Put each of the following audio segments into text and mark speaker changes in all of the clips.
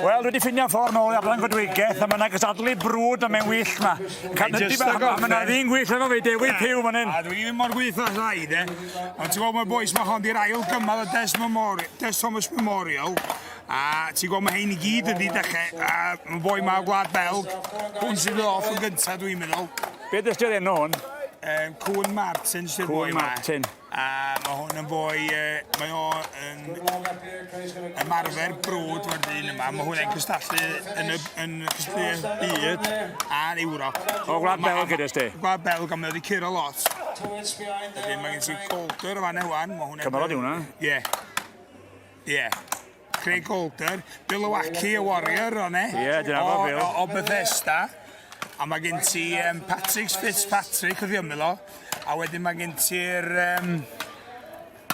Speaker 1: Wel, dwi wedi ffindio ffordd nôl i Adran Goedwigaeth, a mae yna gystadlu brwd am mewn wyllt ma. Mae yna ddyn gwych efo fi, Dewi Pugh fan hyn.
Speaker 2: A dwi ddim mor gwych â rhai, de. Ond ti'n gweld mae'r boys ma hon di'r ail gymal y Des, Memorial, Des Thomas Memorial. A ti'n gweld mae hein i gyd ydi dechrau. A mae boi ma o Gwlad Belg. Hwn sydd off yn gyntaf dwi'n meddwl.
Speaker 1: Be dysgiodd enw hwn?
Speaker 2: Um, Cwn Martin sydd boi
Speaker 1: ma. Martin.
Speaker 2: A mae hwn yn fwy, mae o yn ymarfer brwd fo'r dyn yma. Mae hwn yn cystadlu yn y, yn cystadlu byd a'r Ewrop.
Speaker 1: O Gwlad Belg gyda sti?
Speaker 2: Gwlad Belg, ond mae wedi curo lot. Wedyn mae gen ti Golder o fan ewan. Mae hwnna'n...
Speaker 1: Cymro di hwnna?
Speaker 2: Ie. Ie. Craig Golder, Bill Owaki, y Warrior, o'n e?
Speaker 1: Ie, dyna fo, Bill.
Speaker 2: O, o Bethesda. A mae gen ti um, Patrick Fitzpatrick wrth ymyl o. A wedyn mae gen ti'r um,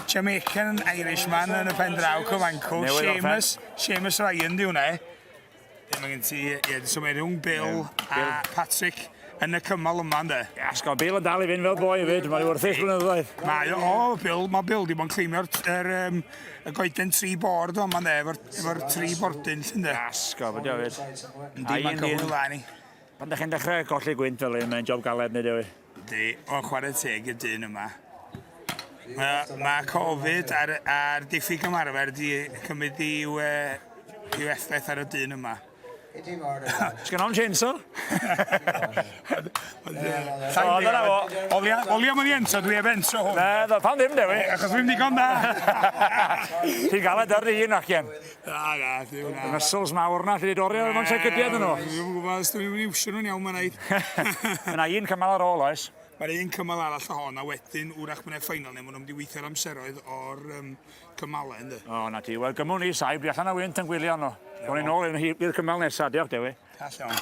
Speaker 2: Jamaican Irishman yn y pen draw, cyfancw. Seamus, Seamus Ryan di hwnna. Wedyn mae gen ti, ie, so mae rhwng Bill a Patrick yn y cymal yma, ynddo?
Speaker 1: Iasgo, Bill yn dal i fynd fel boi hefyd, mae'n wrth eich blynyddoedd.
Speaker 2: Mae o, oh, Bill, mae Bill di bod yn cleimio'r er, um, y goeden tri bord o yma, ynddo, efo'r efo tri bordyn, ynddo.
Speaker 1: Iasgo, bod o hefyd.
Speaker 2: Yndi, mae'n cael hwyl ni.
Speaker 1: Pan da chi'n dechrau colli gwynt fel un, mae'n job galed nid yw i?
Speaker 2: Yndi, o chwarae teg i'r dyn yma. Mae, mae Covid a'r, a'r diffyg ymarfer di cymryd i'w, uh, i'w effaith ar y dyn yma.
Speaker 1: Sgan o'n chainsaw?
Speaker 2: O, dyna fo. Olia, olia mae'n i entro, dwi heb entro hwn.
Speaker 1: Na, do, pam ddim, Dewi?
Speaker 2: Achos dwi'n digon da.
Speaker 1: Ti'n galed ar un, achien.
Speaker 2: Na, na, ddim na.
Speaker 1: Y muscles mawr na, lle di dorri ar mewn secydiad yn nhw.
Speaker 2: Dwi'n gwybod os dwi'n mynd i wsio nhw'n iawn, mae'n rhaid.
Speaker 1: Mae yna un cymal ar ôl, oes?
Speaker 2: Mae'r un cymal arall o hon, a wedyn wrach mae'n ffainal neu maen nhw'n mynd i weithio'r amseroedd o'r um, cymalau, ynddi?
Speaker 1: O, na ti. Wel, gymwn ni saib, dwi allan o wynt yn gwylio nhw. Ro'n i'n ôl i'r cymal nesaf, diolch Dewi.
Speaker 2: Call iawn.